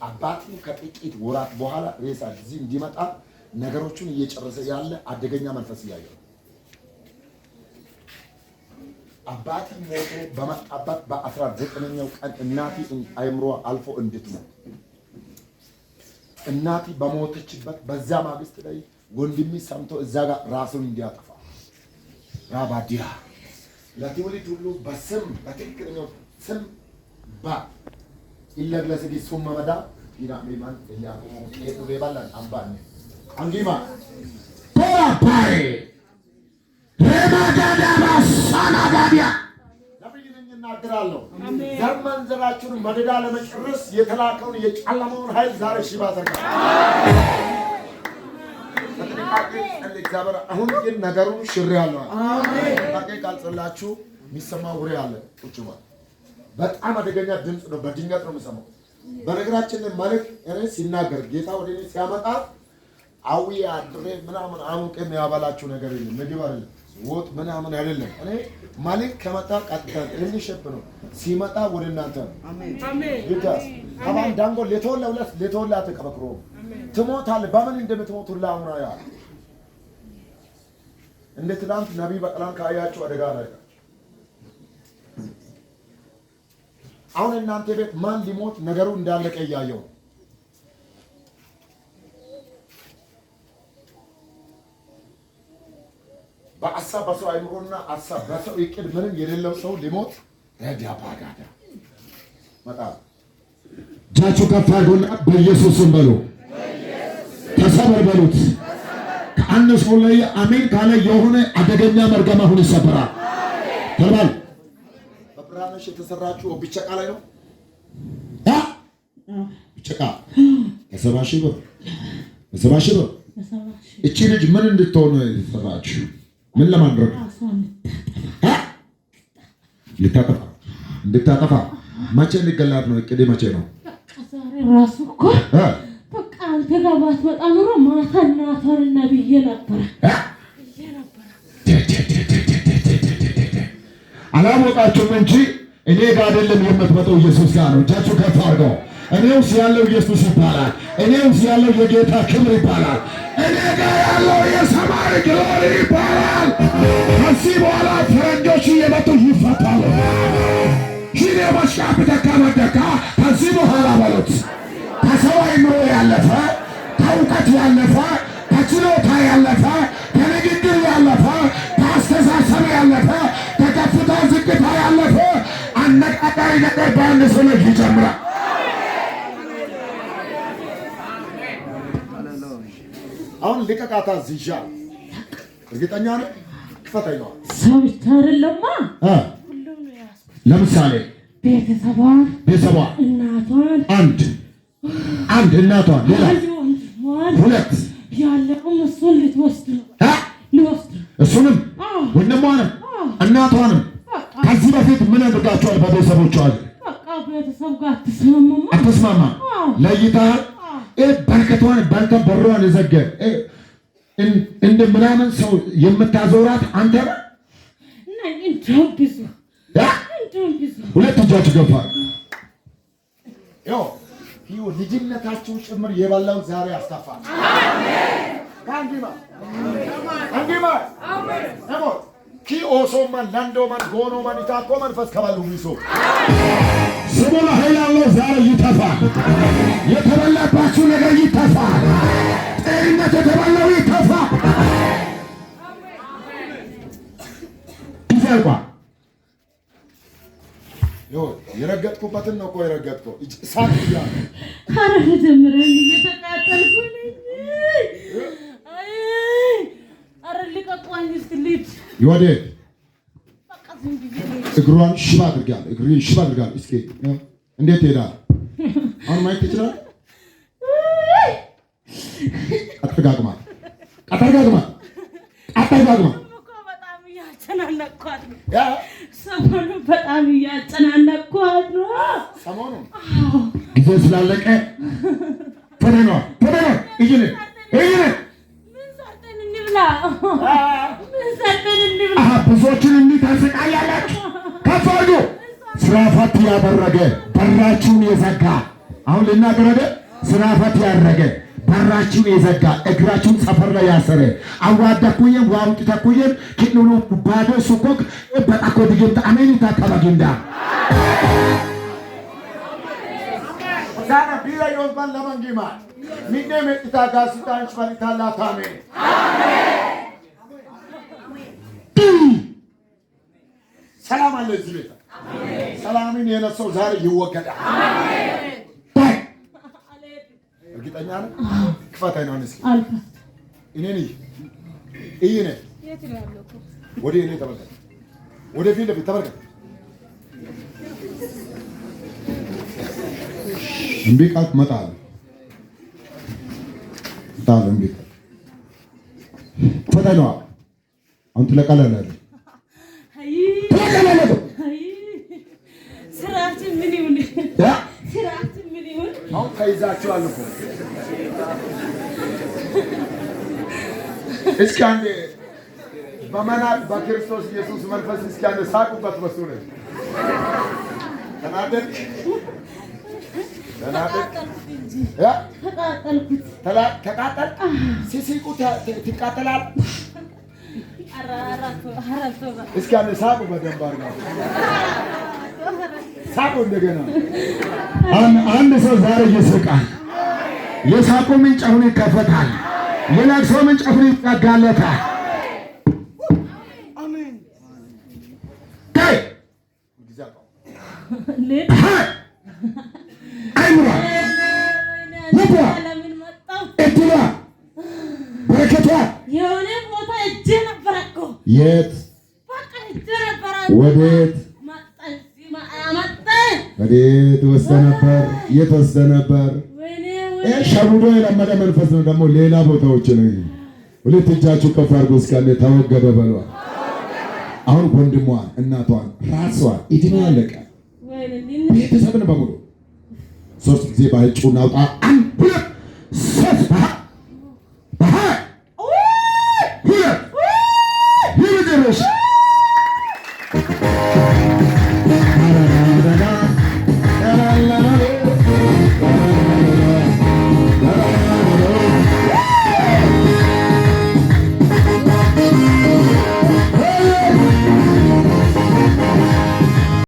አባቱ ከጥቂት ወራት በኋላ ሬሳ እዚህ እንዲመጣ ነገሮቹን እየጨረሰ ያለ አደገኛ መንፈስ እያየ ነው። አባት ሞቶ በመጣባት በ19ኛው ቀን እናቲ አይምሮ አልፎ እንድትሞት፣ እናቲ በሞተችበት በዛ ማግስት ላይ ወንድሚ ሰምቶ እዛ ጋር ራሱን እንዲያጠፋ ራባዲያ ለትውልድ ሁሉ በስም በትክክለኛው ስም ባ ኢለግለስዲ ሱመመዳ ኢናሚማን እያቁሙ ቄጡ ቤባላን አምባን አንጊማ ቶራፓይ ረማጋዳባ ሳናጋዲያ ነብይ ነኝ እናገራለሁ። ዘር ማንዘራችሁን መደዳ ለመጨረስ የተላከውን የጨለማውን ኃይል ዛሬ ሽባ አደርጋለሁ። በጥንቃቄ ጸልይ። እግዚአብሔር አሁን ግን ነገሩን ሽሬያለሁ። በጥንቃቄ ካልጸላችሁ የሚሰማ ወሬ አለ። ቁጭ በል። በጣም አደገኛ ድምፅ ነው። በድንገት ነው የምሰማው። በነገራችን ላይ መልእክት እኔ ሲናገር ጌታ ወደ እኔ ሲያመጣ አዊ አድሬ ምናምን አሙቄ የሚያበላችሁ ነገር የለም። ምግብ አይደለም፣ ወጥ ምናምን አይደለም። እኔ መልእክት ከመጣ ቀጥታ እንሸፕ ነው ሲመጣ ወደ እናንተ ነው። ይካስ አባን ዳንጎ ለተወላ ሁለት ለተወላ ተቀበክሮ ትሞታለህ። በምን እንደምትሞት ሁላ አሁን ያ እንደ ትናንት ነቢይ በቀላን ካያችሁ አደጋ ላይ አሁን እናንተ ቤት ማን ሊሞት ነገሩ እንዳለቀ እያየው ነው። በአሳብ በሰው አይምሮና አሳብ በሰው እቅድ ምንም የሌለው ሰው ሊሞት ረዲያ ባጋዳ መጣ። እጃችሁ ከፍ አድርጉና በኢየሱስ ስም በሉ። ተሰበር በሉት። ከአንድ ሰው ላይ አሜን ካለ የሆነ አደገኛ መርገም አሁን ይሰበራል። ተባል በብርሃንሽ የተሰራችሁ ቢቸቃ ላይ ነው። አ ቢቸቃ በ70,000 ብር፣ በ70,000 ብር። እቺ ልጅ ምን እንድትሆን ነው የተሰራችሁ? ምን ለማድረግ? አ? ልታጠፋ እንድታጠፋ። መቼ ሊገላት ነው? እቅዴ መቼ ነው? በቃ ዛሬ ራሱ እኮ እ? በቃ አንተ ጋር ባትመጣ ኑሮ ማታ እናቷን እና ብዬ ነበረ እ? ብዬ ነበረ። አላወቃችሁም እንጂ እኔ ጋር አይደለም የምትመጣው፣ ኢየሱስ ጋር ነው። እጃችሁ ከፍ አድርገው። እኔ ውስጥ ያለው ኢየሱስ ይባላል። እኔ ውስጥ ያለው የጌታ ክብር ይባላል። እኔ ጋር ያለው የሰማይ glory ይባላል። ከዚህ በኋላ ፈረንጆች እየመጡ ይፈታሉ። ሺኔ መሽቃ ብደካ መደካ ከዚህ በኋላ በሉት ከሰው አይምሮ ያለፈ፣ ከእውቀት ያለፈ፣ ከችሎታ ያለፈ፣ ከንግግር ያለፈ፣ ከአስተሳሰብ ያለፈ፣ ከከፍታ ዝቅታ ያለፈ አነቃቃሪ ነገር በአንድ ሰው ላይ ይጀምራል። አሁን ልቀቃታ ዝዣ እርግጠኛ ነህ? ክፈተኛዋ ሰው ብቻ አይደለማ እ ሁሉም ነው የያዝኩት። ለምሳሌ ቤተሰቧን፣ ቤተሰቧ እናቷን፣ አንድ አንድ እናቷን፣ ሌላ ልጅ ወንድሟን ሁለት ያለውም እሱን ልትወስድ ነው እ? ሊወስድ ነው። እሱንም አዎ። ወንድሟንም አዎ። እናቷንም በቃ ከዚህ በፊት ምን አድርጋችኋል? በቤተሰቦቿ ላይ በቃ ቤተሰብ ጋር አትስማማማ። አትስማማ አዎ። ለይተሃል። በረከቷን በልተ በሯን የዘገ እንደ ምናምን ሰው የምታዞራት አንተ ነህ። እና እንደውም ብዙ ያ? እንደውም ብዙ ሁለት እጃችሁ ገፋ። ይኸው ይኸው ልጅነታችሁ ጭምር የበላውን ዛሬ አስታፋል። ካንዲማ አንዲማ ነሞ ኪኦሶማን ላንዶማን ጎኖማን ኢታኮ መንፈስ ከባሉ ሚሶ ስሙ ለኃይል አለው። ዛሬ ይተፋል። የተበላባችሁ ነገር ይተፋል። ጤንነት የተበላው ይተፋ። ጊዜ አልቋል። ይኸው የረገጥኩበትን ነው እኮ የረገጥከው እሳት እያለ ኧረ መጀመሪያ እየተቃጠልኩ ነኝ። አይ ኧረ ልቀቋኝ እስኪ ልሂድ። ይወዴት በቃ ዝም ብዬ ልሂድ። እግሯን ሽባ አድርጋል። እግሬን ሽባ አድርጋል። እስኪ እንዴት ትሄዳለህ? አሁን ማየት ትችላለህ? አጠጋግማ አጠጋግማ አጠጋግማ እኮ በጣም እያጨናነቅኳት ነው። ያ ሰሞኑን በጣም እያጨናነቅኳት ነው። ሰሞኑን ጊዜ ስላለቀ ፈተና ፈተና እይነ እይነ ምን ሰርተን እንብላ? ምን ሰርተን እንብላ? አሃ ብዙዎችን እንዲህ ታሰቃያላችሁ። ከፍ አድርጉ። እሷ ስራ ፈት ያደረገ በራችሁን የዘጋ፣ አሁን ልናገር አይደል? ስራ ፈት ያደረገ፣ በራችሁን የዘጋ፣ እግራችሁን ሰፈር ላይ ያሰረ፣ አዋዳኩየም ዋውጥታኩየም ኪኑኑ ባዶ ሱኮክ በጣኮ ድግምት አሜን ታከባጊንዳ Hosanna bira yonban lamangima. Minne meita gasitan shvalita latame. ሰላም አለ እዚህ ቤት። ሰላምን የነሳው ዛሬ ይወገዳል። ባይ እርግጠኛ ነህ? ክፈት አይኗን እስኪ። አልከፍትም። እኔን እይ፣ እይ እኔን፣ ወደ እኔ ተመልከት፣ ወደ ፊት ለፊት ተመልከት። እምቢ ካልክ እመጣለሁ እመጣለሁ። እምቢ ካልክ ክፈት አይኗን። አሁን ትለቃለህ። አይ ትለቃለህ። አይ፣ ስራችን ምን ይሁን? ያ ስራችን ምን ይሁን? አሁን ተይዛችኋል እኮ። እስኪ አንዴ በመናቅ በክርስቶስ ኢየሱስ መንፈስ እስኪ አንዴ ሳቁበት። በሱ ላይ ተናደድክ፣ ተናደድክ። ተቃጠልኩት እንጂ። ያ ተቃጠልኩት። ተቃጠል። ሲስቁ ትቃጠላል። ኧረ ኧረ ተው፣ ኧረ ተው። እስኪ አንዴ ሳቁ በደንብ አድርጋችሁ ሳቁ እንደገና። አንድ ሰው ዛሬ ይስቃል። የሳቁ ምንጭ አሁን ይከፈታል። የለቅሶ ምንጭ አሁን ይዘጋለታል። ታይ ጊዜ አውቀው። ሃይ አይምሯ ልቧ ለምን መጣሁ? እድሏ በረከቷ የሆነ ቦታ እጄ ነበረ እኮ። የት? በቃ እጄ ነበረ። ወዴት? መጣ እዚህ አመጣኝ። ወዴት ወስደ ነበር? የት ወስደ ነበር? ወይኔ ይሄ ወይኔ። ሸውዶ የለመደ መንፈስ ነው። ደግሞ ሌላ ቦታዎች ነው። ሁለት እጃችሁ ከፍ አድርጎ እስካለ ተወገደ በሏ። አሁን ወንድሟን፣ እናቷን፣ ራሷን፣ እድሜ ያለቀ ወይኔ ቤተሰብን በሙሉ ሶስት ጊዜ ባይጩ እናውጣ። አንድ፣ ሁለት፣ ሶስት።